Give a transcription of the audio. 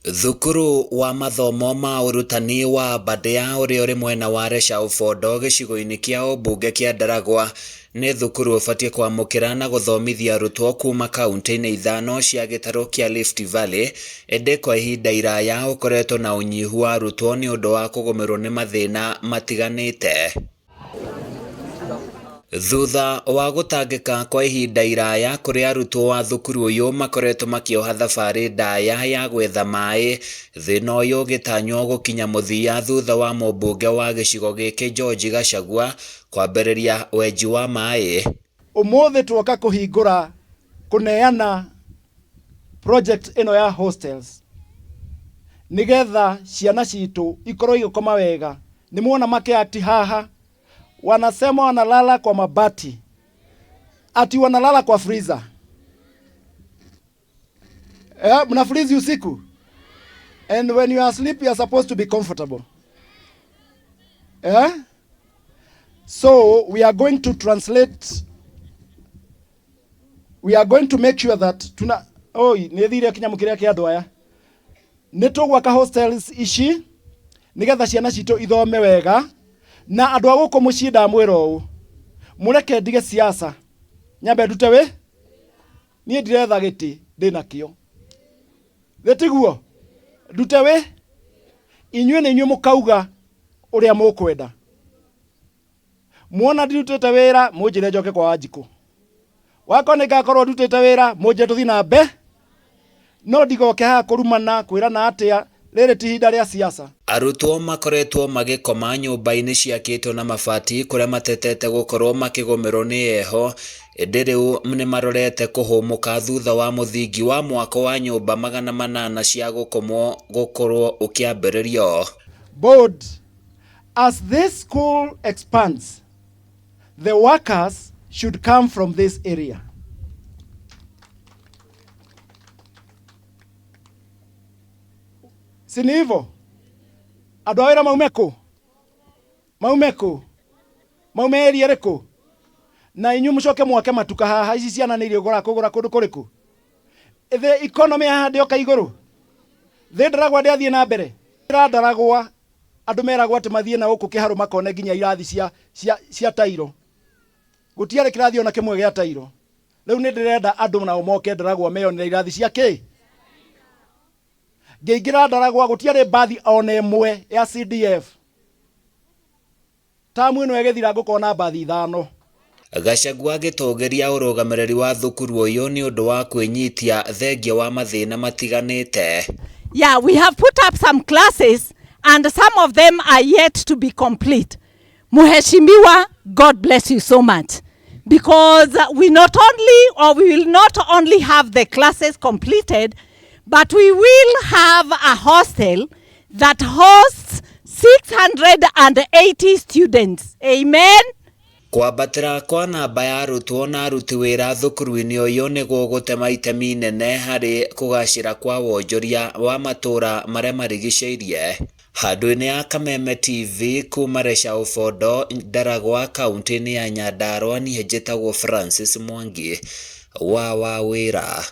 Thukuru wa mathomo ma ũrutani wa Aberdare ũrĩa ũrĩ mwena wa Resha-Ũbondo gĩcigo-inĩ kĩa ũmbunge kĩa Ndaragwa nĩ thukuru ũbatiĩ kwamũkĩra na gũthomithia arutwo kuma kauntĩ-inĩ ithano cia gĩtarũ kĩa Rift Valley ĩndĩ kwa ihinda iraya ũkoretwo na ũnyihu wa arutwo nĩ ũndũ wa kũgũmĩrwo nĩ mathĩna matiganĩte. Thutha wa gũtangĩka kwa ihinda iraya kũrĩa arutwo a thukuru ũyũ makoretwo makĩoha thabarĩ ndaya ya gwetha maĩ, thĩna ũyũ ũgĩtanywo gũkinya mũthia thutha wa mũmbunge wa gĩcigo gĩkĩ George Gachagua kwambĩrĩria wenji wa maĩ. Ũmũthĩ tuoka kũhingũra kũneana project ĩno ya hostels nĩgetha ciana citũ ikorwo igĩkoma wega. Nĩ muona makĩact haha, wanasema wanalala kwa mabati, ati wanalala kwa freezer. Eh, mna freeze usiku and when you are asleep you are supposed to be comfortable. Eh? So we are going to translate, we are going to make sure that tuna oi nä thire kinyamu kä rä a kä andå aya nä tå gwaka hostels ici nä getha ciana citå ithome wega na andå a gå kå må ciä ndamwä ra å må reke ndige siasa nyambe ndute wä niä ndiretha gä tä ndä nakĩo thä tiguo ndute wä inyuĩ nĩ inyuĩ mũkauga ũrĩa mũkwenda muona ndirutĩte wĩra mũnjĩre njoke kwa Wanjikũ wakwa nĩ ngakorwo ndutĩte wĩra mũnjĩre tũthiĩ na mbe no ndigoke haha kũrumana kwĩrana atĩa rĩrĩ ti ihinda rĩa siasa. Arutwo makoretwo magĩkoma nyũmba-inĩ ciakĩtwo na mabati kũrĩa matetete gũkorwo makĩgũmĩrwo nĩ heho ĩndĩ rĩu nĩ marorete kũhũmũka thutha wa mũthingi wa mwako wa nyũmba 800 cia gũkomwo gũkorwo ũkĩambĩrĩrio. Board, as this school expands, the workers should come from this area. Si ni hivyo? Andũ a wĩra maume kũ? Maume kũ? Maume area ĩrĩkũ? Na inyuĩ mũcoke mwake matuka haha, ici ciana nĩ irĩgũra kũgũra kũndũ kũrĩkũ? The economy haha ndĩoka igũrũ. Thĩ Ndaragwa ndĩathiĩ na mbere. Ra Ndaragwa andũ meragwo atĩ mathiĩ na gũkũ kĩharũ makone nginya irathi cia tairo. Gũtiarĩ kĩrathi ona kĩmwe gĩa tairo. Rĩu nĩ ndĩrenda andũ nao moke Ndaragwa meyonere irathi cia kĩ? Ngĩingĩra Ndaragwa gũtiarĩ mbathi ona ĩmwe ya CDF. Tamu ĩno ĩgĩthira ngũkorwo na mbathi 5. Gachagua agĩtũgĩria ũrũgamĩrĩri wa thukuru ũyũ nĩ ũndũ wa kwĩnyitia thengia wa mathĩna matiganĩte. Yeah, we have put up some classes and some of them are yet to be complete. Mheshimiwa, God bless you so much. Because we not only, or we will not only have the classes completed, but we will have a hostel that hosts 680 students. Amen. Kwambatĩra kwa namba ya arutwo na aruti wĩra thukuru-inĩ ũyũ nĩ gũgũtema itemi inene harĩ kũgacĩra kwa wonjoria wa matũũra marĩa marigicĩirie. Handũ-inĩ ya Kameme TV kuma Resha Ũbondo, Ndaragwa, kaunti-inĩ ya Nyandarua, niĩ njĩtagwo Francis Mwangi wa Wawĩra.